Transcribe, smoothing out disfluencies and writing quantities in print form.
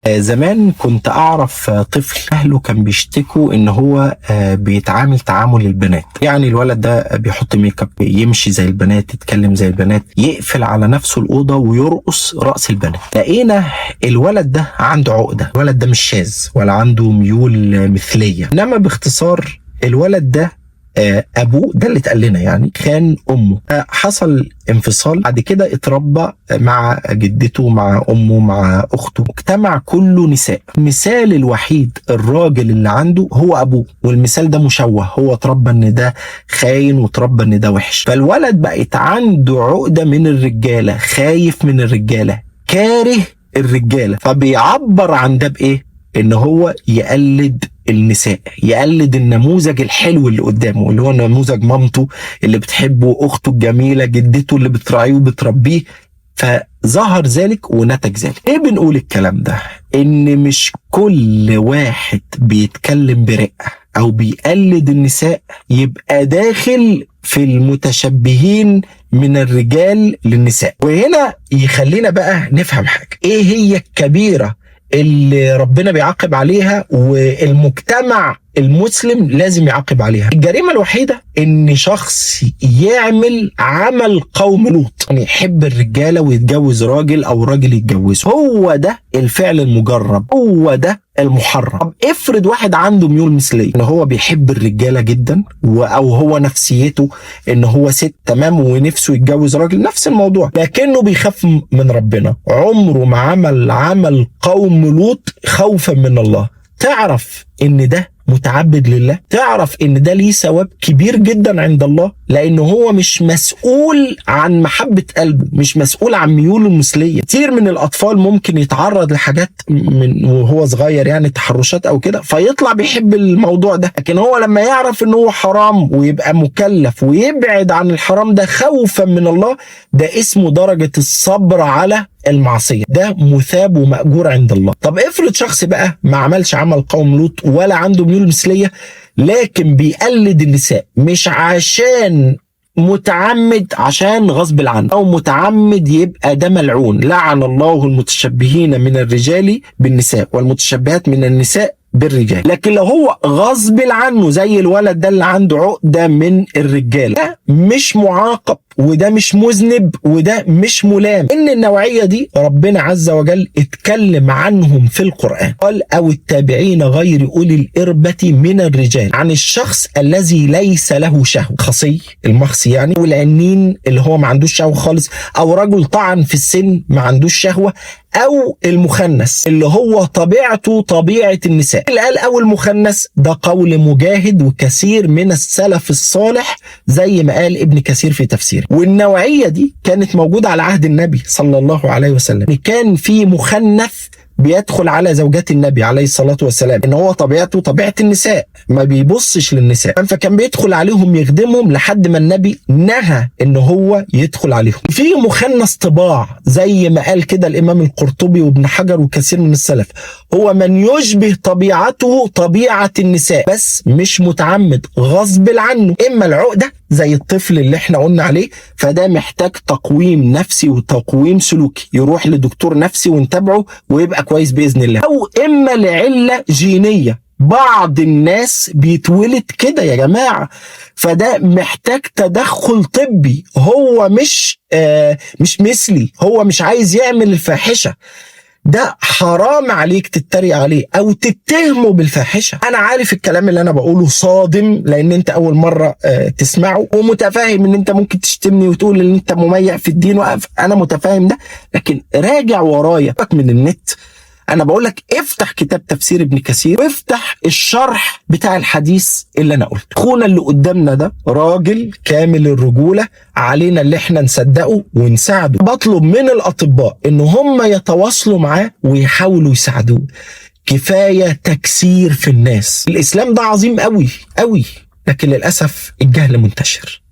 زمان كنت اعرف طفل اهله كان بيشتكوا ان هو بيتعامل تعامل البنات. يعني الولد ده بيحط make up، يمشي زي البنات، يتكلم زي البنات، يقفل على نفسه الاوضة ويرقص رقص البنات. لقينا الولد ده عنده عقده، الولد ده مش شاذ ولا عنده ميول مثليه، انما باختصار الولد ده ابوه ده اللي اتقال لنا يعني خان امه، حصل انفصال، بعد كده اتربى مع جدته مع امه مع اخته، مجتمع كله نساء. المثال الوحيد الراجل اللي عنده هو ابوه، والمثال ده مشوه، هو اتربى ان ده خاين واتربى ان ده وحش. فالولد بقت عنده عقده من الرجالة، خايف من الرجالة، كاره الرجالة، فبيعبر عن ده بايه؟ ان هو يقلد النساء، يقلد النموذج الحلو اللي قدامه، اللي هو نموذج مامته اللي بتحبه، اخته الجميلة، جدته اللي بتراعيه وبتربيه. فظهر ذلك ونتج ذلك. ايه بنقول الكلام ده؟ ان مش كل واحد بيتكلم برقه او بيقلد النساء يبقى داخل في المتشبهين من الرجال للنساء. وهنا يخلينا بقى نفهم حاجة، ايه هي الكبيرة اللي ربنا بيعاقب عليها والمجتمع المسلم لازم يعاقب عليها؟ الجريمة الوحيدة ان شخص يعمل عمل قوم لوط، يعني يحب الرجالة ويتجوز راجل او راجل يتجوزه، هو ده الفعل المجرب، هو ده المحرم. طب افرض واحد عنده ميول مثلية، ان هو بيحب الرجالة جدا او هو نفسيته ان هو ست، تمام، ونفسه يتجوز راجل، نفس الموضوع، لكنه بيخاف من ربنا، عمره ما عمل عمل قوم لوط خوفا من الله. تعرف ان ده متعبد لله، تعرف ان ده ليه ثواب كبير جدا عند الله، لان هو مش مسؤول عن محبة قلبه، مش مسؤول عن ميوله المثلية. كتير من الاطفال ممكن يتعرض لحاجات من وهو صغير، يعني تحرشات او كده، فيطلع بيحب الموضوع ده، لكن هو لما يعرف ان هو حرام ويبقى مكلف ويبعد عن الحرام ده خوفا من الله، ده اسمه درجة الصبر على المعصية، ده مثاب ومأجور عند الله. طب افرض شخص بقى ما عملش عمل قوم لوط ولا عنده ميول مثلية، لكن بيقلد النساء، مش عشان متعمد، عشان غصب عنه او متعمد، يبقى ده ملعون. لعن الله المتشبهين من الرجال بالنساء والمتشبهات من النساء بالرجال. لكن لو هو غصب عنه زي الولد ده اللي عنده عقدة من الرجال، ده مش معاقب وده مش مذنب وده مش ملام. ان النوعية دي ربنا عز وجل اتكلم عنهم في القرآن، قال او التابعين غير اولي الإربة من الرجال، عن الشخص الذي ليس له شهوة، خصي المخصي يعني، والعنين اللي هو ما عندوش شهوة خالص، او رجل طعن في السن ما عندوش شهوة، او المخنث اللي هو طبيعته طبيعة النساء. اللي قال او المخنث ده قول مجاهد وكثير من السلف الصالح زي ما قال ابن كثير في تفسيره. والنوعية دي كانت موجودة على عهد النبي صلى الله عليه وسلم، كان في مخنث بيدخل على زوجات النبي عليه الصلاة والسلام، ان هو طبيعته طبيعة النساء، ما بيبصش للنساء، فكان بيدخل عليهم يخدمهم لحد ما النبي نهى ان هو يدخل عليهم. في مخنث طباع زي ما قال كده الامام القرطبي وابن حجر وكثير من السلف، هو من يشبه طبيعته طبيعة النساء بس مش متعمد، غصب عنه. اما العقدة زي الطفل اللي احنا قلنا عليه، فده محتاج تقويم نفسي وتقويم سلوكي، يروح لدكتور نفسي ونتابعه ويبقى كويس بإذن الله. أو إما لعلة جينية، بعض الناس بيتولد كده يا جماعة، فده محتاج تدخل طبي، هو مش مثلي، هو مش عايز يعمل الفاحشة، ده حرام عليك تتريق عليه او تتهمه بالفاحشه. انا عارف الكلام اللي انا بقوله صادم لان انت اول مرة تسمعه، ومتفاهم ان انت ممكن تشتمني وتقول ان انت مميع في الدين، انا متفاهم ده، لكن راجع ورايا من النت. انا بقول لك افتح كتاب تفسير ابن كثير وافتح الشرح بتاع الحديث اللي انا قلته. اخونا اللي قدامنا ده راجل كامل الرجولة، علينا اللي احنا نصدقه ونساعده. بطلب من الاطباء ان هم يتواصلوا معاه ويحاولوا يساعدوه. كفاية تكسير في الناس. الاسلام ده عظيم قوي قوي، لكن للاسف الجهل منتشر.